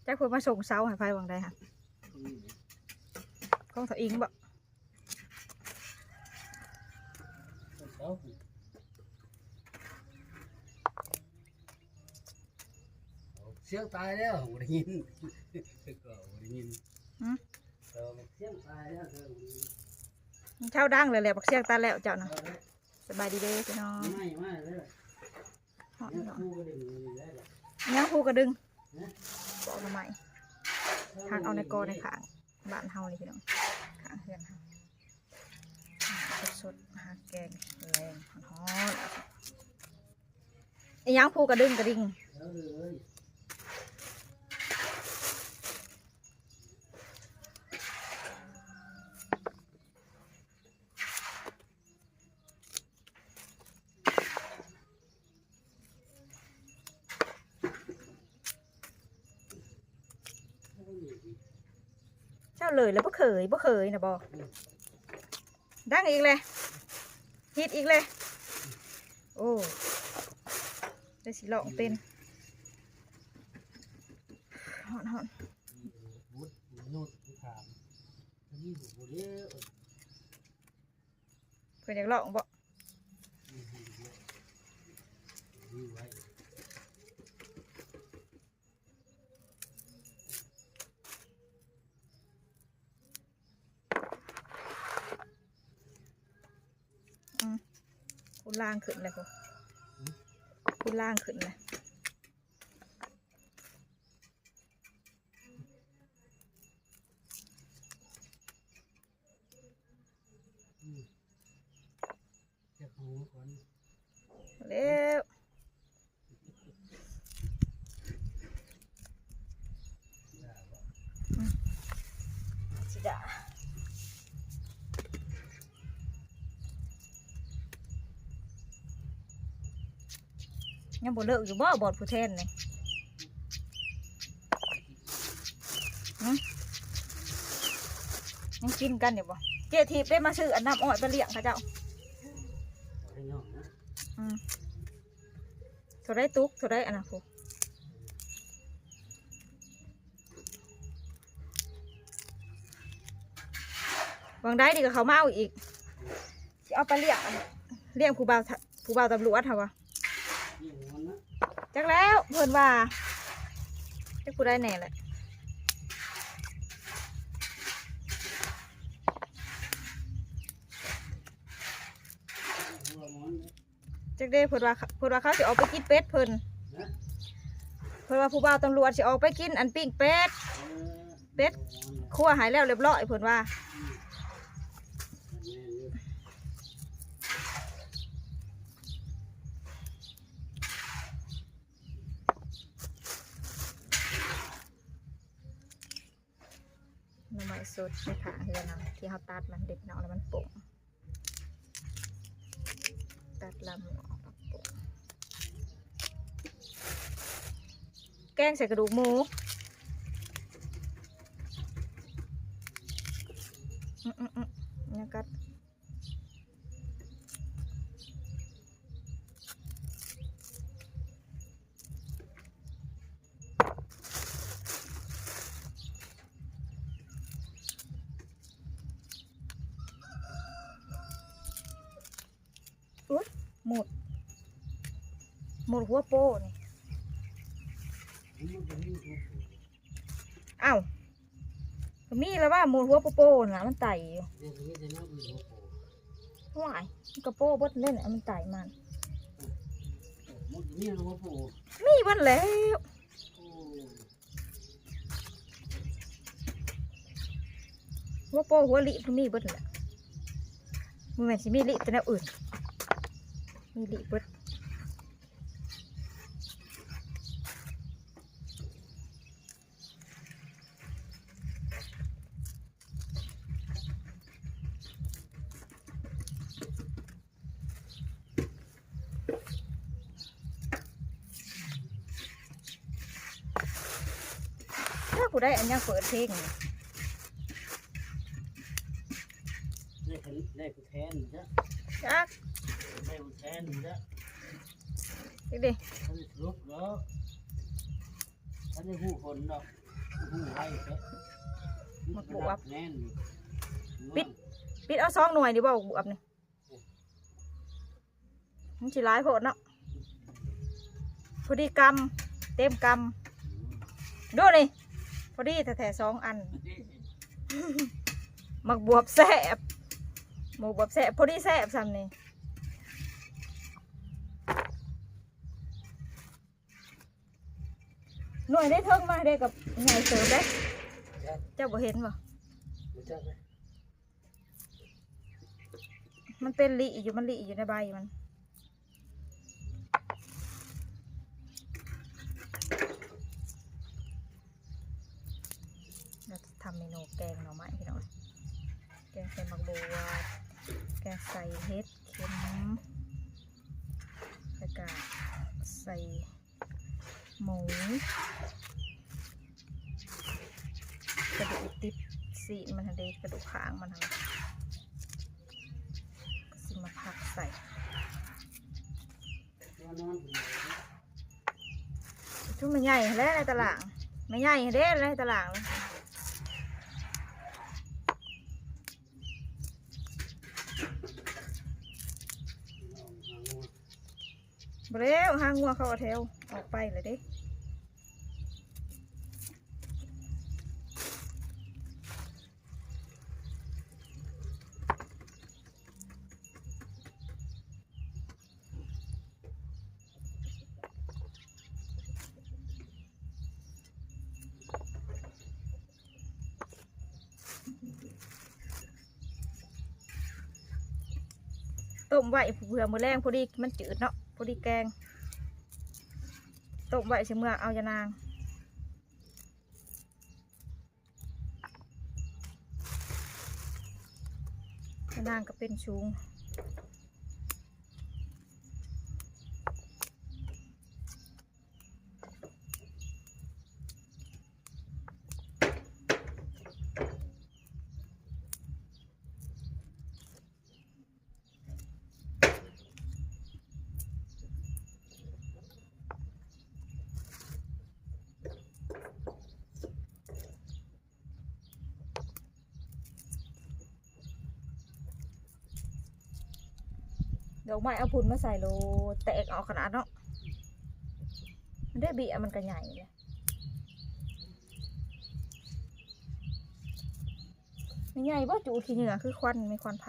ຈັກເພິ່ນມາສົ່ງເສົາໃຫ້ໃຜຫວ່າງໃດຫັ້ນ? ຂອງທ້າວອິງບໍ? ເສົາ ສຽງຕາຍແລ້ວ ບໍ່ໄດ້ຍິນ ກໍບໍ່ໄດ້ຍິນ. ຫື? ເອີ ສຽງຕາຍແລ້ວ ເຈົ້າດັງເລີຍແຫຼະ ບັກສຽງຕາຍແລ້ວເຈົ້ານະ. ເອົາເລີຍ. ສະບາຍດີເດີພີ່ນ້ອງ. ມາ ມາເດີ. ຮອດແລ້ວ. ຍັງພູກະດຶງ. ຫະ? ບໍ່ເອົາໜໍ່ໄມ້ ເອົາ ຫາກເອົາໃນກໍໃນຂ້າງບ້ານເຮົານີ້ພີ່ນ້ອງ ຂ້າງເຮືອນເຮົາ ສົດໆ ຫາແກງແລງຮ້ອນໆ. ອີຫຍັງພູກະດຶງກະດິ່ງ? ເອົາເລີຍ. ເຈົ້າເລີຍແລ້ວ ບໍ່ເຄີຍ ບໍ່ເຄີຍນະບໍ? ອືມ ດັງອີກແລ້ວ ຮີດອີກແລ້ວ. ໂອ້ ໄດ້ຊິຮ້ອງເປັນ. ຮ້ອນໆ. ເພິ່ນຢາກລອງບໍ? ອືມ ຄູລ່າງຂຶ້ນແລ້ວພຸ້ນ ຫື? ຄູລ່າງຂຶ້ນແລ້ວ. ອືມ ຈັກຫູກ່ອນ ແລ້ວ ອືມ ຊິດາ. ຍັງບໍ່ເລີກຢູ່ບໍ່ ບອດຜູ້ແທນນີ້? ຫຶ? ຍັງກິນກັນຢູ່ບໍ່? ເຈ້ທິບໄດ້ມາຊື້ອັນນ້ຳອ້ອຍໄປລ້ຽງເຂົາເຈົ້າ. ອືມ ເທົ່າໃດຕຸກ ເທົ່າໃດອັນນະ ຜູ້ ຫວ່າງໃດນີ້ກໍເຂົ້າມາເອົາອີກ ຊິເອົາໄປລ້ຽງ ອັນ ລ້ຽງຜູ້ບ່າວ ຜູ້ບ່າວຕຳຫຼວດຫັ້ນຫວາ? ຈັກແລ້ວ ເພິ່ນວ່າ ຈັກຜູ້ໃດແດ່ແຫຼະ ຈັກເດ້. ເພິ່ນວ່າ ເພິ່ນວ່າເຂົາຊິອອກໄປກິນເປັດເພິ່ນ ເພິ່ນວ່າຜູ້ບ່າວຕຳຫຼວດຊິອອກໄປກິນອັນປີ້ງເປັດ ເປັດຄົວໃຫ້ແລ້ວລຽບຮ້ອຍເພິ່ນວ່າ. ໜໍ່ໄມ້ສົດໃນຂ້າງເຮືອນເຮົາ ທີ່ເຮົາຕັດມັນ ເດັດເນາະ ແລ້ວມັນປົ່ງ ຕັດລຳອອກ ແກງໃສ່ກະດູກໝູ. ອືມໆໆ ຍັງກັດ. ໂອ້ຍ ໝົດ ໝົດຫົວໂປ້ນີ້. ອ້າວ ກໍມີແລ້ວວ່າໝົດຫົວໂປ້ໆ ນະ ມັນໄຕ່ຢູ່. ໂອ້ຍ ມັນກໍໂປ້ເບິດເດ້ ອັນມັນໄຕ່ມັນ ມີເບິດແລ້ວ. ຫົວໂປ້ຫົວລີ້ກໍມີເບິດແຫຼະ ບໍ່ແມ່ນຊິມີລີ້ແຕ່ແນວອື່ນ ມີລີ້ເບິດ. ຖ້າຜູ້ໃດອັນຍັງເປີດເພງ ໄດ້ ໄດ້ຜູ້ແທນເດີ ຈັກ ໄດ້ຜູ້ແທນເດີ ນີ້ເດ້ ທັນໄດ້ສະຫຼຸບດອກ ທັນໄດ້ຮູ້ຜົນດອກ. ໝາກບວບ ແໜ້ນຢູ່ ປິດ ປິດເອົາສອງໜ່ວຍນີ້ບໍ່ ໝາກບວບນີ້ ມັນຊິຫຼາຍໂພດເນາະ ພໍດີກຳ ເຕັມກຳ ດູນີ້ ພໍດີແທ້ໆ ສອງອັນ ໝາກບວບແຊບ ໝາກບວບແຊບ ພໍດີແຊບສ່ຳນີ້. ໜ່ວຍໄດ້ເທິງມາເດ້ ກໍໃຫຍ່ເຕີບເດ້ ເຈົ້າບໍ່ເຫັນບໍ່? ມັນເປັນລິຢູ່ ມັນລິຢູ່ໃນໃບມັນ ເຮົາຈະທຳເມນູແກງໜໍ່ໄມ້ ພີ່ນ້ອງ ແກງໃສ່ໝາກບວບ ແກງໃສ່ເຫັດເຂັມ ແລ້ວກະໃສ່ ໝູ ກະດູກຕິດຊີ້ນມັນຫັ້ນເດ້ ກະດູກຂ້າງມັນຫັ້ນ ກໍຊິມາພັກໃສ່ ຈຸແມ່ໃຫຍ່ແຫຼະໃນຕະຫຼາງ ແມ່ໃຫຍ່ເດ້ໃນຕະຫຼາງ. ບໍ່ແລ້ວ ຫາງົວເຂົາເອົາແຖວອອກໄປແລ້ວເດ້. ຕົ້ມໄວ້ເພື່ອມື້ແລງ ພໍດີມັນຈືດເນາະ ພໍດີແກງ ຕົ້ມໄວ້ຊິເມືອເອົາ ຍານາງ ຍານາງກໍເປັນສູງ. ດອກໄມ້ເອົາຝຸ່ນມາໃສ່ໂລດ ແຕກອອກຂະໜາດເນາະ ມັນໄດ້ເບ້ຍ ມັນກະໃຫຍ່ແຫຼະ ມັນໃຫຍ່ບໍ່? ຈູດຂີ້ເຫຍື້ອຄືຄວັນ ມີຄວັນໄຟ.